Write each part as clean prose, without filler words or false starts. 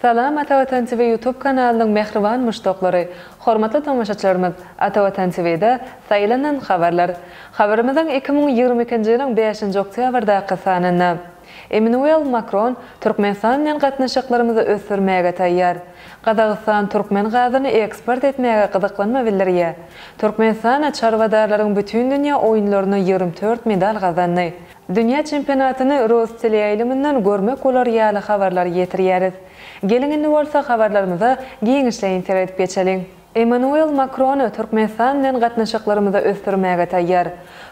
Salam Atavatan TV YouTube kanalynyň mähriban muşdaklary! Hormatly tomaşaçylarymyz, Atavatan TV-de saýlanan habarlar. Habarymyzyň 2022-nji ýylyň bäşinji oktýabrdaky sanynda. Emmanuel Makron Türkmenistan bilen gatnaşyklarymyzy ösdürmäge taýýar. Gazagystan türkmen gazyny eksport etmäge gyzyklanma bildirýär. Türkmenistan çarwadarlaryň bütindünýä oýunlarynda 24 medal gazandy. Dünýä çempionatyny rus teleýaýlymyndan görmek bolar ýaly habarlary ýetirýäris. Geliň indi bolsa habarlarymyza giňişleýin seredip geçeliň. Emmanuel Makron Türkmenistan bilen gatnaşyklarymyzy ösdürmäge taýýar.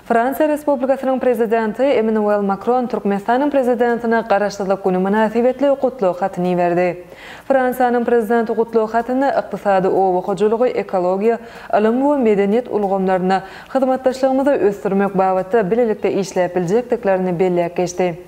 Fransiýa Respublikasynyň Prezidenti Emmanuel Makron Türkmenistanyň Prezidentine Garaşsyzlyk güni mynasybetli gutlag hatyny iberdi. Fransiýanyň Prezidenti gutlag hatynda ykdysady, oba hojalygy, ekologiýa, ylym we medeniýet ulgamlarynda hyzmatdaşlygymyzy ösdürmek babatda bilelikde işläp biljekdiklerini belläp geçdi.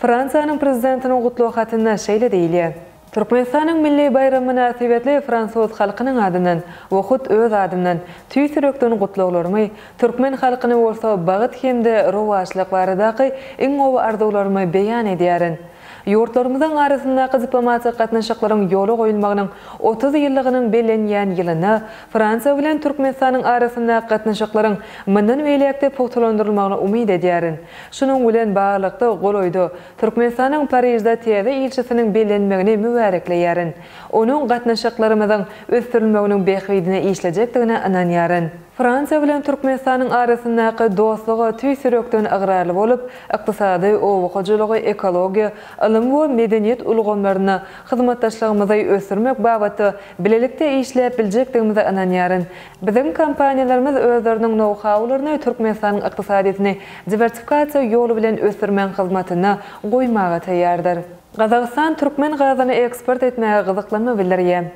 Fransiýanyň Prezidentiniň gutlag hatynda şeýle diýilýär. Türkmenistanyň Milli baýramy mynasybetli fransuz halkynyň adyndan we hut öz adymdan tüýs ýürekden gutlaglarymy, türkmen halkyna bolsa bagt hem-de rowaçlyk baradaky iň gowy arzuwlarymy beýan edýärin. Ýurtlarymyzyň arasyndaky diplomatik gatnaşyklaryň ýola goýulmagynyň 30 ýyllygynyň bellenýän ýylynda Fransiýa bilen Türkmenistanyň arasyndaky gatnaşyklaryň mundan beýläk-de pugtalandyrylmagyna umyt edýärin. Şunuň bilen baglylykda, golaýda Türkmenistanyň Parižde täze ilçisiniň bellenmegini mübärekleýärin. Onuň gatnaşyklarymyzyň ösdürilmeginiň bähbidine işlejekdigine ynanýaryn. Fransiýa bilen Türkmenistanyň arasyndaky dostluga tüýs ýürekden ygrarly bolup, ykdysady, oba hojalygy, ekologiýa, ylym we medeniýet ulgamlarynda hyzmatdaşlygymyzy ösdürmek babatda bilelikde işläp biljekdigimize ynanýaryn. Biziň kompaniýalarymyz özleriniň nou-haularyny Türkmenistanyň ykdysadyýetini diwersifikasiýa ýoly bilen ösdürmegiň hyzmatynda goýmaga taýýardyr. Gazagystan türkmen gazyny eksport etmäge gyzyklanma bildirýär.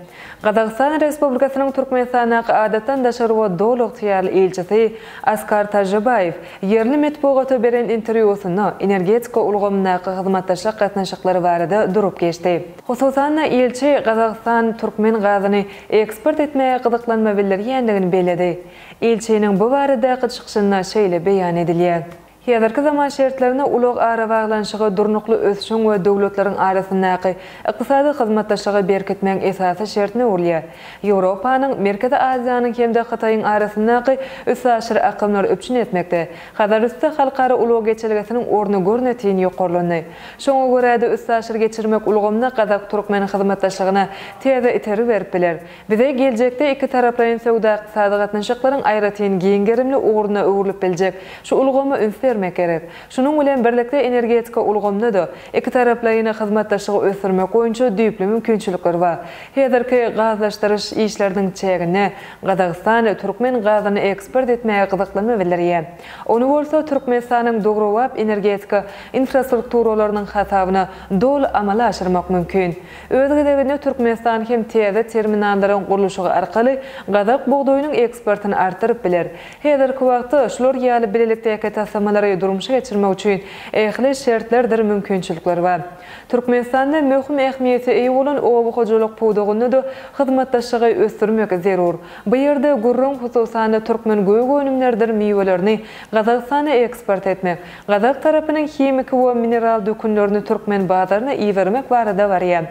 Gazagystan Respublikasynyň Türkmenistandaky Adatdan daşary we Doly ygtyýarly ilçisi Askar Tažybaýew ýerli metbugata beren interwýusynda energetika ulgamyndaky hyzmatdaşlyk gatnaşyklary barada durup geçdi. Hususan-da, ilçi Gazagystan türkmen gazyny eksport etmäge gyzyklanma bildirýändigini belledi. Ilçiniň bu baradaky çykyşynda şeýle beýan edilýär. Häzirki zaman şertlerinde ulag arabaglanyşygy durnukly ösüşiň we döwletleriň arasyndaky ykdysady hyzmatdaşlygy berkitmegiň esasy şertine öwrülýär. Ýewropanyň, Merkezi Aziýanyň hem-de Hytaýyň arasyndaky üstaşyr akymlary üpjün etmekde Hazarüsti halkara ulag geçelgesiniň orny görnetin ýokarlandy. Şoňa görä-de, üstaşyr geçirmek ulgamyna gazak-türkmen hyzmatdaşlygyna täze itergi berip biler. Bize geljekde ikitaraplaýyn söwda-ykdysady gatnaşyklaryň aýratyn giň gerimli ugruna öwrülip biljek şu ulgama üns bermek gerek. Şunuň bilen birlikde energetika ulgamynda-da ikitaraplaýyn hyzmatdaşlygy ösdürmek boýunça düýpli mümkinçilikler bar. Häzirki gazlaşdyryş işleriniň çäginde Gazagystan türkmen gazyny eksport etmäge gyzyklanma bildirýär. Ony bolsa Türkmenistanyň döwrebap energetika infrastrukturalarynyň hasabyna doly amala aşyrmak mümkin. Öz gezeginde Türkmenistan hem täze terminallaryň gurluşygy arkaly gazak bugdaýynyň eksportyny artdyryp biler. Häzirki wagtda şular ýaly bilelikdäki taslamalary durmuşa geçirmek üçin ähli şertlerdir mümkinçilikler bar. Türkmenistanda möhüm ähmiýete eýe bolan oba hojalyk pudagynda-da hyzmatdaşlygy ösdürmek zerur. Bu ýerde gürrüň hususan-da türkmen gök önümleridir miwelerini Gazagystana eksport etmek, Gazak tarapynyň himiki we mineral dökünlerini türkmen bazaryna ibermek barada barýar.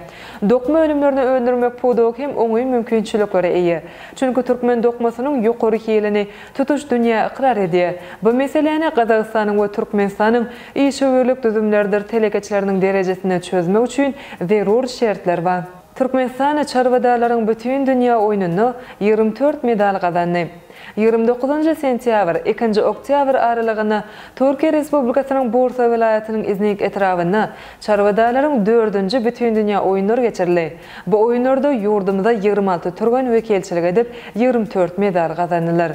Dokma önümlerini öndürmek pudagy hem oňyn mümkinçiliklere eýe. Çünki türkmen dokmasynyň ýokary hilini tutuş dünýä ykrar edýär. Bu meseläni Gazagystanyň we Türkmenistanyň işewürlik düzümleridir telekeçileriniň derejesinde çözmek üçin zerur şertler bar. Türkmenistan çarwadarlaryň bütindünýä oýnunda 24 medal gazandy. 29-njy sentýabr, ikinji oktýabr aralygynda Türkiýe Respublikasynyň Bursa welaýatynyň Iznik etrabynda çarwadarlaryň dördünji Bütindünýä oýunlary geçirildi. Bu oýunlarda ýurdumyza 26 türgen wekilçilik edip, 24 medal gazandylar.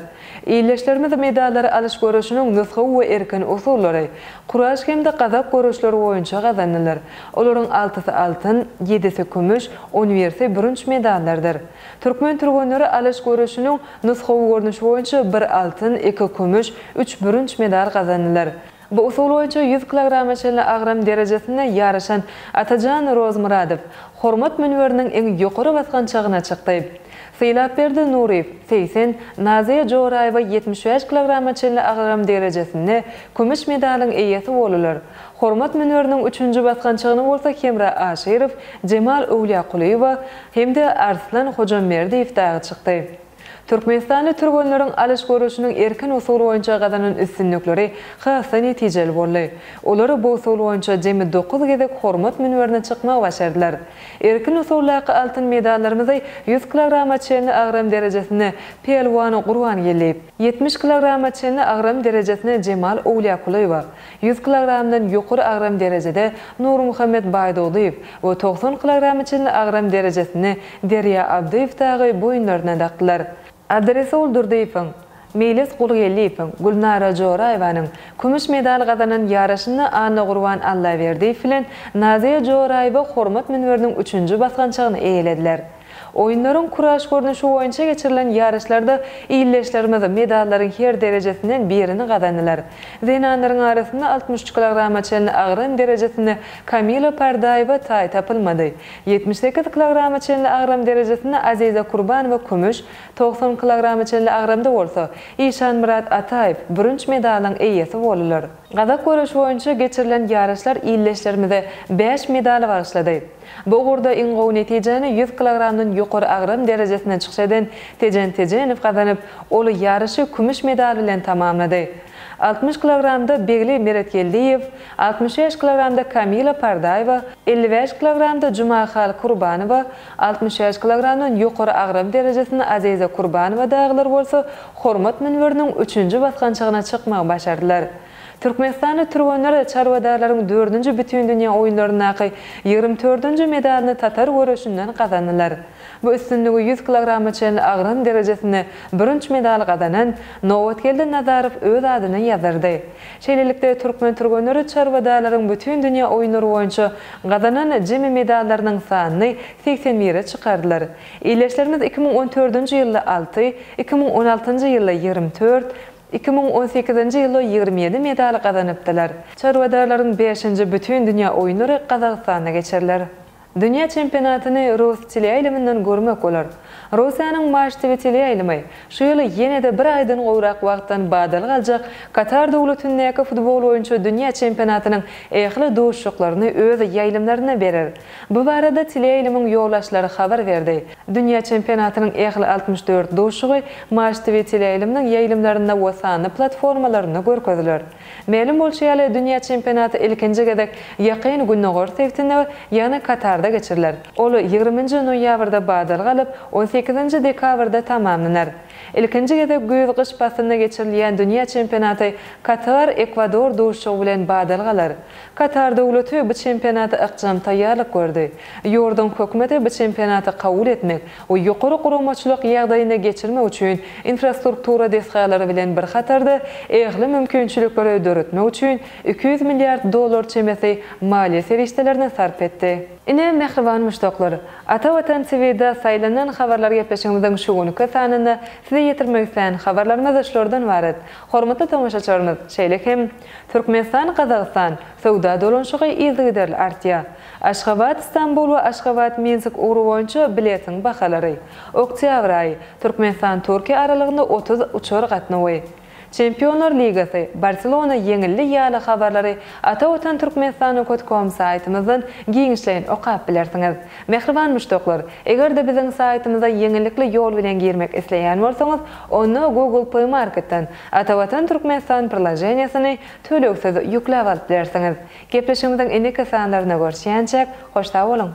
Ildeşlerimiz medallary alyş göreşiniň nusgawy we erkin usullary, kuraş hem-de gazak göreşleri boýunça gazandylar. Olaryň altysy altyn, ýedisi kümüş, on birisi bürünç medallardyr. Türkmen türgenleri alyş göreşiniň nusgawy görnüşi boýunça bir altyn, iki kümüş, üç bürünç medal gazandylar. Bu usul boýunça 100 kilograma çenli agram derejesinde ýaryşan Atajan Rozmyradow hormat münberiniň iň ýokary basgançagyna çykdy. Sylapberdi Nuryýew, 80, Naziýa Joraýewa 75 kilograma çenli agram derejesinde kümüş medalyň eýesi boldular. Hormat münberiniň üçünji basgançagyny bolsa Hemra Aşyrow, Jemal Öwlýakulyýewa hem-de Arslan Hojamberdiýew dagy çykdy. Türkmenistanly türgenleriň alyş göreşiniň erkin usuly boýunça gazanan üstünlikleri has-da netijeli boldy. Olar bu usul boýunça jemi dokuz gezek hormat münberine çykmagy başardylar. Erkin usuldaky altyn medallarymyzy 100 kilograma çenli agram derejesinde Pälwan Gurbangeldiýew, 70 kilograma çenli agram derejesinde Jemal Owlýakulyýewa, 100 kilogramdan ýokary agram derejede Nurmuhammet Baýdogdyýew we 90 kilograma çenli agram derejesinde Derýa Abdyýew dagy boýunlaryna dakdylar. Abdyresul Durdyýewiň, Meýlis Gulgeldiýewiň, Gülnara Joraýewanyň kümüş medal gazanan ýaryşynda Annagurban Allaberdiýew bilen Naziýa Joraýewa hormat münberiniň üçünji basgançagyny eýelediler. Oýunlaryň kuraş görnüşi boýunça geçirilen ýaryşlarda ildeşlerimiz medallaryň her derejesinden birini gazandylar. Zenanlaryň arasynda 63 kilograma çenli agram derejesinde Kamila Pardaýewa taý tapylmady. 78 kilograma çenli agram derejesinde Aziza Kurbanowa kümüş, 90 kilograma çenli agramda bolsa Işanmyrat Ataýew bürünç medalyň eýesi boldular. Gazak göreşi boýunça geçirilen ýaryşlar ildeşlerimize bäş medal bagyşlady. Bu ugurda iň gowy netijäni 100 kilogramdan ýokary agram derejesinde çykyş eden Tejen Tejenow gazanyp, ol ýaryşy kümüş medal bilen tamamlady. 60 kilogramda Begli Meretgeldiýew, 65 kilogramda Kamila Pardaýewa, 55 kilogramda Jumahal Kurbanowa, 65 kilogramdan ýokary agram derejesinde Aziza Kurbanowa dagylar bolsa hormat münberiniň üçünji basgançagyna çykmagy başardylar. Türkmenistanly türgenler çarwadarlaryň dördünji Bütindünýä oýunlaryndaky 24-nji medalyny tatar göreşinden gazandylar. Bu üstünligi 100 kilograma çenli agram derejesinde bürünç medal gazanan Nobatgeldi Nazarow öz adyna ýazdyrdy. Şeýlelikde, türkmen türgenleri çarwadarlaryň Bütindünýä oýunlary boýunça gazanan jemi medallarynyň sanyny 81-e çykardylar. Ildeşlerimiz 2014-nji ýylda alty, 2016-njy ýylda 24, 2018-nji ýylda 27 medal gazanypdylar. Çarwadarlaryň bäşinji Bütindünýä oýunlary Gazagystanda geçiriler. Dünýä çempionatyny rus teleýaýlymyndan görmek bolar. Russiýanyň Maç TV teleýaýlymy şu ýyl ýene-de bir aýdan gowrak wagtdan badalga aljak Katar döwletindäki futbol boýunça dünýä çempionatynyň ähli duşuşyklaryny öz ýaýlymlarynda berer. Bu barada teleýaýlymyň ýolbaşçylary habar berdi. Dünýä çempionatynyň ähli 64 duşuşygy Maç TV teleýaýlymynyň ýaýlymlarynda we sanly platformalarynda görkeziler. Mälim bolşy ýaly, dünýä çempionaty ilkinji gezek Ýakyn Gündogar sebitinde, ýagny Katarda geçiriler. Ol ýigriminji noýabrda badalga alyp, on sekizinji dekabrda tamamlanar. Ilkinji gezek güýz-gyş paslynda geçirilýän dünýä çempionaty Katar, Ekwador duşuşygy bilen badalga alar. Katar döwleti bu çempionata ykjam taýýarlyk gördi. Ýurduň hökümeti bu çempionaty kabul etmek we ýokary guramaçylyk ýagdaýynda geçirmek üçin infrastruktura desgalary bilen bir hatarda ähli mümkinçilikleri döretmek üçin 200 milliard dollar çemesi maliýe serişdelerini sarp etdi. Ine, mähriban muşdaklar, Ata Watan TVde Saýlanan habarlar gepleşigimiziň şu günki sanynda size ýetirmek islän habarlarymyz şulardan ybarat. Hormatly tomaşaçylarymyz, şeýle hem, Türkmenistan, Gazagystan, söwda dolanyşygy yzygiderli artýar. Aşgabat, Stambul we Aşgabat, Minsk ugry boýunça biletiň bahalary. Oktýabr aýy, Türkmenistan, Türkiýe aralygynda 30 uçar gatnawy. Çempionlar ligasy, Barselona ýeňildi ýaly habarlary Atavatan Türkmenistan com saýtymyzdan giňişleýin okap bilersiňiz. Mähriban muşdaklar, eger-de biziň saýtymyza ýeňillikli ýol bilen girmek isleýän bolsaňyz, onda Google Play Marketden Atavatan Türkmenistan priloženiýasyny tölegsiz ýükläp alyp bilersiňiz. Gepleşigimiziň indiki sanlarynda görüşýänçäk, hoş sag boluň!